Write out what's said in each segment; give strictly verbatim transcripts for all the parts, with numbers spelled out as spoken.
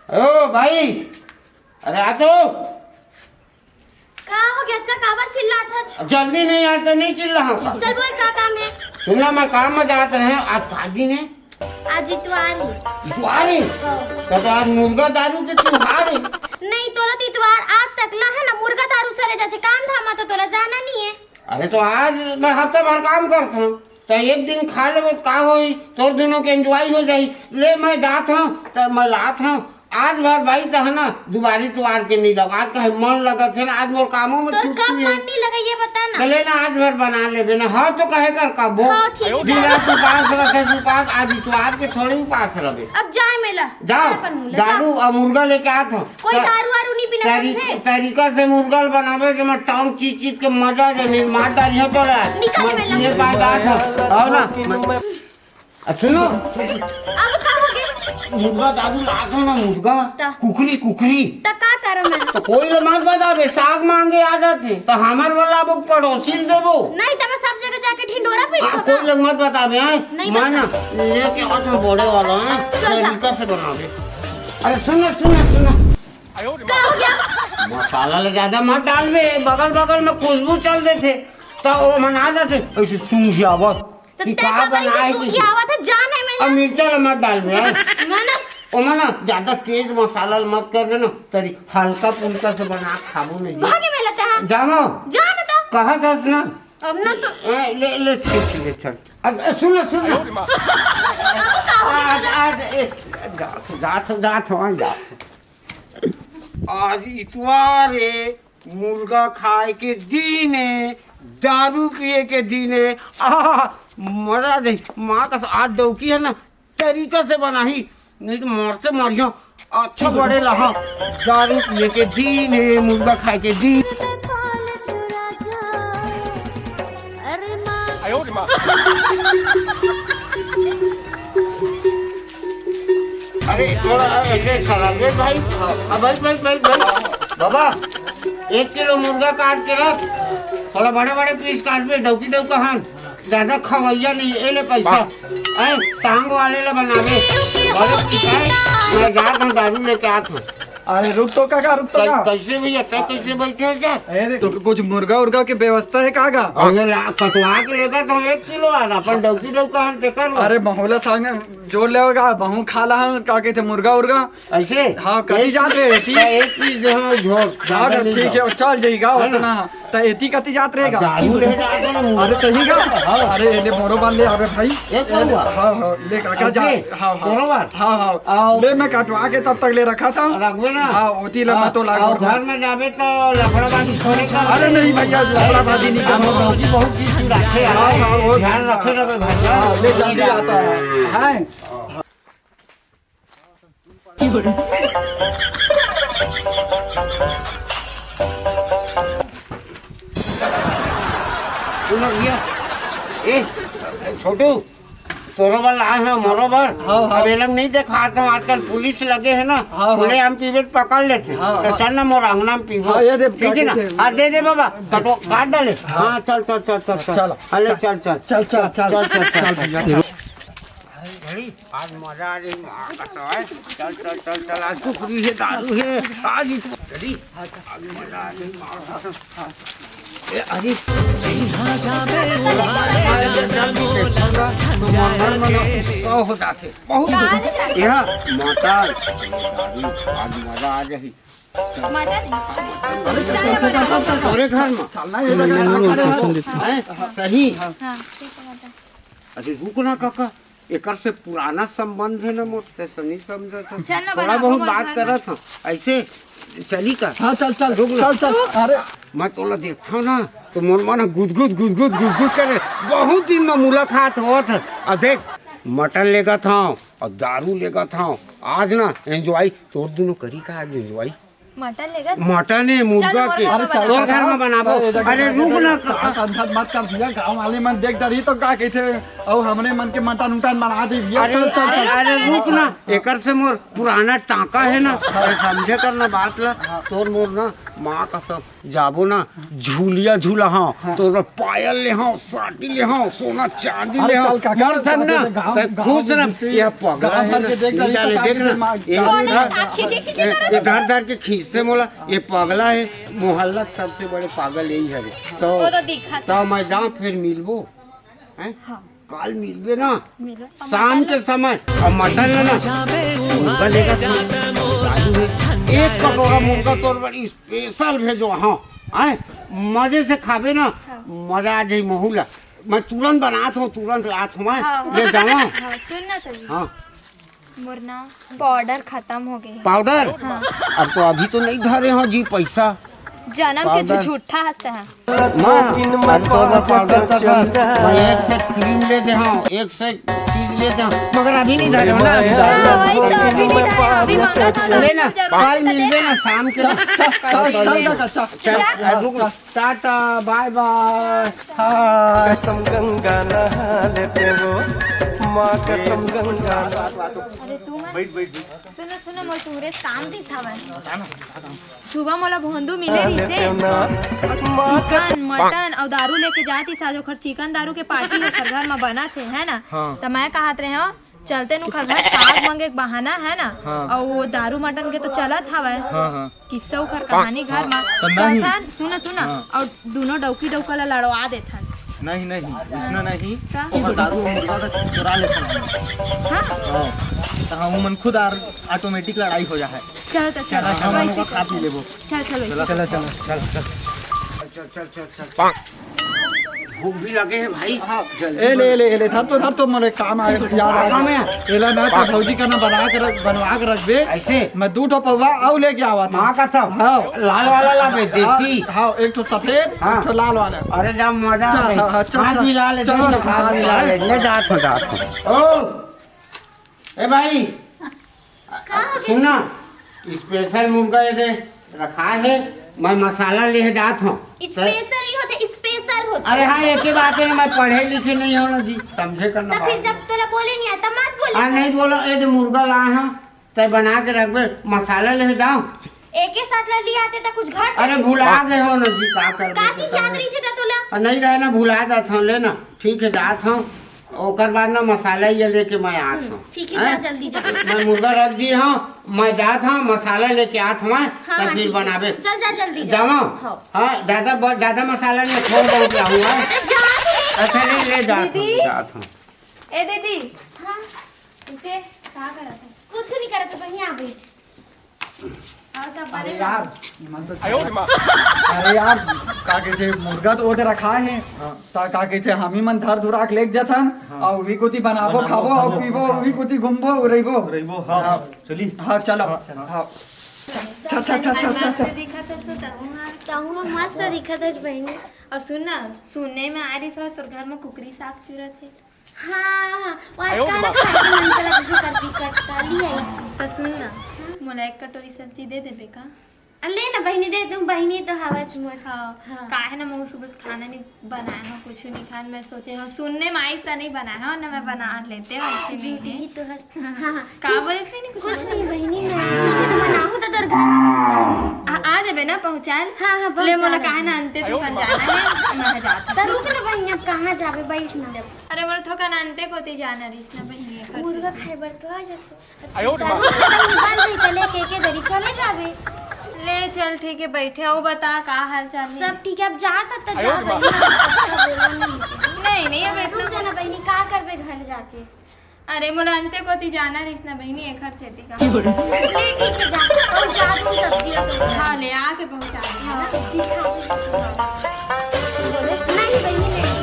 ओ भाई, अरे आ तो। का हो गया? का काबर चिल्लात हच? अब जल्दी नहीं आए तो नहीं चिल्लाहूं का? चल बोल, का काम है? सुन ना, मैं काम में जात रहे, आज का दिन है? आज इतवार है। इतवार है? हाँ। तब तो आज मुर्गा दारू के त्योहार है। नहीं, तोला तो इतवार आज तक ला है ना, मुर्गा दारू चले जाथे, काम धाम तो तोला जाना नहीं है। अरे तो आज मैं हफ्ता भर काम करत हूँ, तो एक दिन खा लेबो, का होई, तोर दुनों के एंजॉय हो जाई। ले मैं जात हूँ, तो मैं लात हूँ, आज भर भाई तो है ना, दुबारी तुआर के नहीं लगा, आज कहे मन लगत है ना, आज मोर कामों में तोर छुट्टी कब है। मन नहीं लगे, ये बता ना। चले ना, आज भर बना लेबे ना, हाँ तो कहे कर कबो। हाँ, ठीक है, दिन जा। रात उपास रखे, उपास, आज इतवार के थोड़े उपास रहे। अब जाए मेला, जाओ, अपन मुंह ले, दारू जाओ। और मुर्गा लेके आत हूँ। कोई त-, दारू वारू नहीं पीना तरी-, समझे? तरीका से मुर्गा बनावे, जेमा टांग चीच चीच के मजा आ जाए, नहीं मार डालियो तो रे। निकल मैं मेला। ये बात आत हूँ, आओ ना। मैं, आ, सुनो, अब का हो गया? मुर्गा दारू लात हो ना, मुर्गा। ता। कुकरी, कुकरी। ता का करो मैं? तो कोई ले मत बताबे, साग मांगे आ जाते, तो हमार वाला अब पड़ोसी ल देबो। नहीं, तो मैं सब जगह जाके ढिंडोरा पीट हाँ, को कोई का? लोग मत बताबे, हाँ? नहीं मैं ना, बता। लेके आओ तो बड़े वाला, हाँ? चल जा। तरीका से बनाबे। अरे सुनो, सुनो, सुनो। का हो गया? मसाला ले ज्यादा मत डालबे, बगल बगल में खुशबू चल देथे, त ओ मन आ जाथे, ऐसे सूंघ आवत तो कि तै का का बड़ी बनाए सूंघ की। आवत है, जान है मैं अब ना। मिर्चा ले मत डालबे, हाँ? मैं ना। ओ मन ना ज्यादा तेज मसाला ले मत करबे ना, तरी हल्का फुल्का से बना खाबो नहीं जी। भागे में लेते हैं। जानो। जान तो। कहा दस ना। अब ना तो। ए, ले, ले, ठीक, ठीक, ले, चल। अ, अ, सुन, सुन। अब का हो गया आज, ना? आज, ए, जात, जात, जात, हाँ, जात। आज इतवार है, मुर्गा खाए के दिन है, दारू पिए के दिन है। आह, मजा दे, माँ का आज डौकी है ना, तरीका से बनाही, नहीं तो मरते मरियो, अच्छा बड़े लहा। दारू पिए के दिन है, मुर्गा खाए के दिन। अरे थोड़ा ऐसे सलाद में भाई। अब भाई, भाई, भाई, भाई, बाबा, एक किलो मुर्गा काट के रख, थोड़ा बड़े बड़े पीस काट में, डौकी डौका हन, ज्यादा खवैया नहीं, ए ले पैसा। हैं, टांग वाले ला बनावे। बड़े पीस है, मैं जात हूँ दारू लेके आत हूँ। अरे रुक तो काका, रुक तो कै-, का। कैसे भैया, तै कैसे बैठे हैं सर? अरे तो कुछ मुर्गा उर्गा के व्यवस्था है का गा? अरे ला, कटवा के लेकर तो एक किलो आ रहा, अपन डौकी डौका हन, देखा लो। अरे महोला संग जोड़ लेगा, महू खा ला हन, का कहते मुर्गा उर्गा। ऐसे? हाँ, कति एक जात रे, पीस, एती? एक पीस दे, हाँ, झोर, हाँ, ज्यादा तो नहीं ठीक जाओ। है, चल जाएगा है ना? उतना। त एती कति जात रहेगा? अब दारू ले जाते हैं, अरे सही गा? हाँ। अरे ले मोरो बार ले आवे भाई। एक कौआ? हाँ, हाँ, ले काका जा। ऐसे? हाँ, हाँ। दोनों बार? हाँ, हाँ। आओ। ले मैं कटवा के तब तक ले रखा था। रखबे ना? हाँ, ओती ले मैं तो लाग आओ, घर में जाबे तो लफड़ाबाजी थोड़ी कर। अरे नहीं भैया, लफड़ाबाजी नहीं हम करना। बहुत, बहुत चीज रखे हैं। हाँ, हाँ, वो ध्यान रखे रहे भाई। हाँ, ले जल्दी आता है। हैं? सुनो भैया, ए, छोटू, तोरो बर लाए हैं, मोरो बर। हाँ, हाँ। अब ये लोग नहीं दिखाते हैं, आजकल पुलिस लगे हैं ना, हाँ, हाँ। खुले हम पीबे तो पकड़ लेते हैं। हाँ, तो हाँ। चल ना, मोर अंगना में पीबो। हाँ, ये दे, ठीक है ना? काट दे। हाँ, दे दे बाबा, कटो, काट डाले। हाँ। हाँ, चल, चल, चल, चल, चल। चल। अरे, चल, चल। चल, चल, चल, चल, चल, चल, चल, चल, चल, चल। चल। अरे घड़ी, आज मजा आ रही, माँ कसम है। चल, चल, चल, चल, आज कुकरी है, दारू है, आज ही तो चली। आज मजा आ रही, माँ कसम। ए, अरे, तो मन, मन उत्साह हो जाते, बहुत। यह मटन, दारू, आज मजा आ जाही। मटन? अरे, चल, चल, चल, चल, चल। तोरे घर में। चलना ये लगा, यहाँ खड़े हो। हैं? सही। हाँ, ठीक है, बता। अरे, रुक ना, काका। एकर से पुराना संबंध है ना मोर, तैं सही समझत हस। चल ना, थोड़ा बना, बहुत घूम, बात घूम। करत हूँ। ऐसे चली का? हाँ, चल, चल, रुक ना। चल, चल। अरे। मैं तोला देखता हूँ ना, तो मोर मन गुदगुद, गुदगुद, गुदगुद करे। बहुत दिन में मुलाकात होत है। अब देख, मटन लेगत हूँ और दारू लेगत हूँ। आज ना एंजॉय तोर दुनों करी का, आज एंजॉय। मटन लेगा? मटन है, मुर्गा चल, के। मोर घर में तोर घर में बनाबो। अरे, अरे, रुक ना, का-, का-, टेंशन मत कर भैया, गाँव वाले मन देख डरही तो का कहते, अउ हमरे मन के मटन उटन बना दे भैया। अरे, चल, चल, अरे, चल। अरे, रुक ना, एकर से मोर पुराना टाका है ना, अरे, समझे कर ना बात ला, तोर मोर ना, माँ कसम, जाबो ना, झुलिया झुलाहूँ, हाँ। तोर बर पायल लेहूँ, साटी लेहूँ, सोना चांदी लेहूँ। चल काका, मोर संग ना, तैं खुश रह। ये पगला हे ना, देख ना, ये धर धर के खींचथे मोला, ये पगला हे, मोहल्ला के सबसे बड़े पागल यही हरे। तो मैं जाऊँ, फिर मिलबो, हैं? काल मिलबे ना, शाम के समय, अउ मटन लेना, मुर्गा लेगा था, चालू हे, एक कटोरा मुर्गा तोर बर special भेजो, हाँ, हैं? मजे से खाबे ना, मजा आ जाही महू ला। मैं तुरंत बनात हूँ, तुरंत लात हूँ मैं, ले जावा। हाँ, सुन ना तो जी। हाँ। मोर ना पाउडर खत्म हो गे हे। पाउडर? हाँ। अब तो अभी तो नहीं धरे हो जी पैसा। जनम के झुझुट्ठा हंसते हैं। माँ, अब तो मैं पाउडर तक है। मैं एक से क्रीम ले दे हूँ, एक से चीज ले दे हूँ, मगर अभी नहीं धरे हो ना। हाँ, वही तो अभी नहीं धरे हो, अभी मंगा था ना, लेना, जरूरत काल है, मिलबे लेना। ना शाम के। चल, चल, चल, चल, चल, रुक। टाटा, बाय बाय। हाँ। कसम गंगा नहा लेते हो, माँ कसम गंगा। अरे तू मत। बैठ, बैठ, बैठ। सुनो, सुनो, मोर तुहरे काम दिस हवय। सुबह मोला भोंदू मिले रहिसे। अउ चिकन, मटन अउ दारू लेके जातिस आज, ओखर चिकन दारू के पार्टी ओखर घर म बनत हे, है ना? हाँ। त मैं कहत रहे हूँ, चलते नु ओखर घर साग मंगे के बहाना है ना, हाँ। अउ वो दारू मटन के तो चलत हवय। हाँ, हाँ। किस्सा ओखर कहानी घर मा। तो नहीं। चलथन, सुन, सुन, हाँ। अउ दूनों डौकी डौका ला लड़वा देथन। नहीं, नहीं, उसने नहीं। का? ओकर दारू हम मुर्गा का चुरा लेथन हम। हाँ? हाँ। तो हम मन खुद आर automatic लड़ाई हो जा है। चल तो चल, चल, हम चल, ओकर खा पी लेबो। चल, चल, चल, चल, चल, चल, चल। चल, चल, चल, चल। भूख भी लगे हे भाई। हाँ। जल्दी ए, ले, बन- ले, ले, धर तो, धर तो, मोर एक काम आए, याद आ काम गया। है? एला ना तो भौजी का ना बना के रख, बनवा के रख दे। ऐसे? मैं दू ठो पौवा अउ लेके आवा था। माँ कसम? हाँ। लाल वाला लाबे, देसी? हाँ, एक ठो सफेद, हाँ। एक ठो लाल वाला। अरे जा मजा आ गई। हाँ, हाँ, चल, हाथ चल, भी ला ले, चल, दोनों चल, हाथ भी ला ले, ले जात हो, जात हो। ओ, ए भाई, का हो गया? सुन ना, special मुर्गा ये दे रखा है, मैं मसाला ले जात हूँ। Special ही होथे, special होथे। अरे हाँ, एक ही बात है, मैं पढ़े लिखे नहीं हूँ ना जी, समझे करना तो फिर बात। जब तोला बोले नहीं आता, मत बोले। हाँ, नहीं बोलो, ये जो मुर्गा लाए हैं, तय बना के रखबे, मसाला ले जाओ। एक ही साथ ले लिया आते तो कुछ घट अरे जाते। भुला गए हो ना जी, का करबे का तो चीज याद करबे। रही थी तो तोला? आ, नहीं रहे ना, भुला जात हूँ, ले ना, ठीक है, जात हूँ। ओकर बाद ना मसाला ये लेके मैं आत हूँ। ठीक है, हैं? जा, जल्दी जा। मैं मुर्गा रख दी हूँ, मैं जात हूँ, मसाला लेके आत हूँ, हाँ, तब हाँ, फिर ठीक है। बनाबे। चल, जा, जल्दी जा। जावा? हाँ। हाँ, ज्यादा ब-, ज्यादा मसाला नहीं, थोड़ा बहुत लाऊंगा। अरे, जा तो। अच्छा, ले, ले जात हूँ, दीदी। जात हूँ। ए दीदी। हाँ। इसे का करत है? कुछ नहीं करत, बढ़िया बैठ। अउ सब बने अरे ना? यार, मन तो अरे यार, का कहिथे, मुर्गा तो ओदे रखा है, हाँ। त का कहिथे, हम ही मन धर धुरा के लेके जथन, हाँ। अउ उही कोती बनाबो, बनाबो, खाबो, अउ खाबो, पीबो, हाँ। उही कोती घूमबो, रहिबो। रहिबो, हाँ। हाँ। चली। हाँ, चलो। हाँ, चलो। हाँ। चल, चल, चल, चल, चल, मस्त चल। दिखत हस तो तहूँ ह। तहूँ ह मस्त दिखत हस बहिनी। अउ सुन ना, सुने में आ रहिस तोर घर में कुकरी साग चुरत हे। हाँ, हाँ, वो आजकल ना खाए के मन करत हे, कर दी कटकाली है। तो सुन ना, मोला एक कटोरी सब्जी दे देबे का? आ, ले ना बहिनी, दे दूँ, बहिनी तो हवच मोर। हाँ, हाँ। काहे ना, मैं सुबह से खाना नहीं बनाया हूँ, कुछ नहीं खान। मैं सोचे हूँ, सुनने में आइस त नहीं बनाया हूँ ना, मैं बना लेते हूँ, ऐसे नहीं है। तो हंस, हाँ, हाँ। का बोले थे नहीं कुछ? कुछ नहीं बहिनी, मैं बनाऊँ तो तोर घर आ, आ जाबे ना पहुँचान। हाँ, हाँ, ले मोला काहे ना अंते दुकान जाना है, मैं जाता हूँ। तो रुक ना बहिनी, अब कहाँ जाबे, बैठ ना। अरे, मोर थोड़ा नानते कोती जाना रहिस ना बहिनी, एकर मुर्गा से। खाए बर तो आ जाते। आयो रे माँ। बन रही त लेके के दरी चले जाबे। ले चल, ठीक है, बैठे हो, बता का हाल चाल है? सब ठीक है, अब जा तब तक आयो जा रे माँ। बहिनी, अब तो बोलो नहीं। नहीं, नहीं, अब रुक इतना जा ना बहिनी, का करबे घर जाके? अरे, मोला अंते कोती जाना रहिस ना बहिनी, एकर सेती का। ले ठीक है, जा, और जा दूँ सब्जी। हाँ, ले आके पहुँचा दे। हाँ, ठीक है। बोले? नहीं बहिनी, नहीं।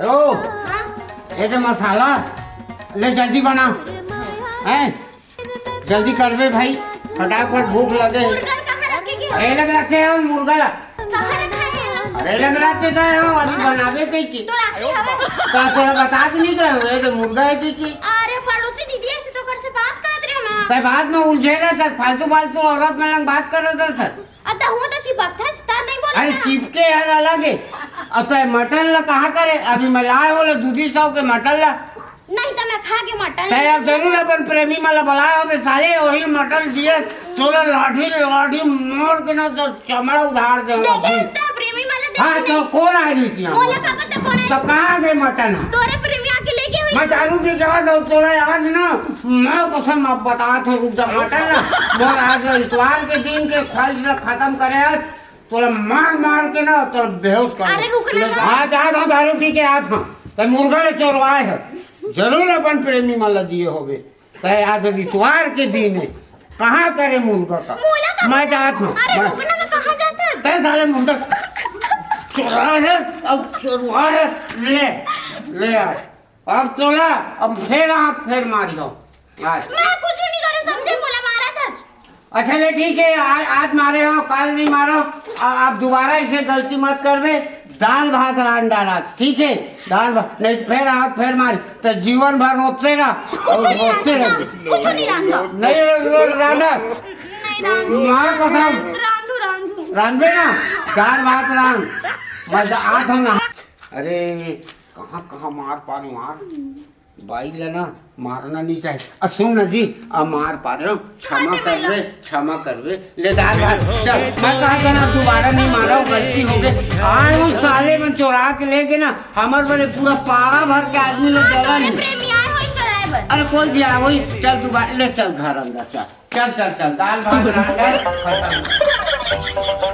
ओ, ये दे मसाला, ले जल्दी बना, हैं? जल्दी करबे भाई, फटाफट भूख लगे। मुर्गा कहाँ रखे के? अरे लग रखे हैं मुर्गा ला। कहाँ रखा है? अरे लग रखे गए हो, अभी बनाबे कही की। तो राखी हवे। का तोरा बता के नहीं गए हो, ये तो मुर्गा है कही की। अरे पड़ोसी दीदी ऐसे तो कर से बात करत रहे हम। तय बात में उलझे रहता, फालतू फालतू औरत मन लंग बात करत रहता। अ, त हुआ त चिपकथस, त नहीं बोले अरे ना। चिपके हर अलग है। अब तो मटन ला कहाँ करे? अभी मैं लाए हो लो दूधी सौ के मटन ला। नहीं त मैं के मटन तय अब जरूर अपन प्रेमी मन ला बलाए होबे साले, वही मटन दिए तोला लाठी लाठी मार के ना तो चमड़ा उधार दे देखे। प्रेमी मन ला हाँ तो कौन आए रिसिया? मोला का पता कौन आए? तो कहाँ गए मटन? तोरे प्रेमी आके लेके हुई। मैं दारू पी के आ जाऊँ तोला आज ना, मैं कसम अब बता थे रुक जा मटन ना, मोर आज इतवार के दिन के ख्वाहिश ला खत्म करे आज, तोला मार मार के ना तोला बेहोश कर अरे रुक ना। हाँ जा दो दारू पी के आ था, तो मुर्गा ले चोरवाए है, जरूर अपन प्रेमी मन ला दिए होबे। तय आज इतवार के दिन है, कहाँ करे मुर्गा का? मोला का मैं जात हूँ। अरे मैं रुक ना, मैं कहाँ जाता है? तय साले मुर्गा चोरा है, अब चोरवा है, ले, ले आ। अब चोला, अब फेर आँख फेर मारी हो। आज। मैं कुछ नहीं करे समझे, मोला मारा था। अच्छा ले ठीक है, आज, आज मारे हो, कल नहीं मारो, आ- आप दोबारा इसे गलती मत करबे। दाल भात रांध डाल आज, ठीक है? दाल भात नहीं तो फेर आँख फेर मारी तो जीवन भर रोते रहा और रोते रहे। कुछ नहीं रांधा। नहीं रो- रो- रांधा। नहीं रांधू। मार कसम। रांधू रांधू। रांधबे ना, दाल भात रांध। मजा आत हो ना। अरे कहाँ कहाँ मार पानी मार। बाई ला ना मारना नहीं चाहिए। आ सुन ना जी, आ मार पारे हो, क्षमा करबे, क्षमा करबे। ले दाल भात, चल, मैं कहा था ना दोबारा नहीं मारा हूँ, गलती हो गई। आए हूँ साले मन चोरा के ले गए ना, हमारे बड़े पूरा पारा भर के आदमी लोग जला नहीं। प्रेमी आए हो चोराए बर। अरे कोई भी आए वही, चल दोबारा ले चल घर अंदर चल, चल चल चल, दाल भात रांध है, खत्म।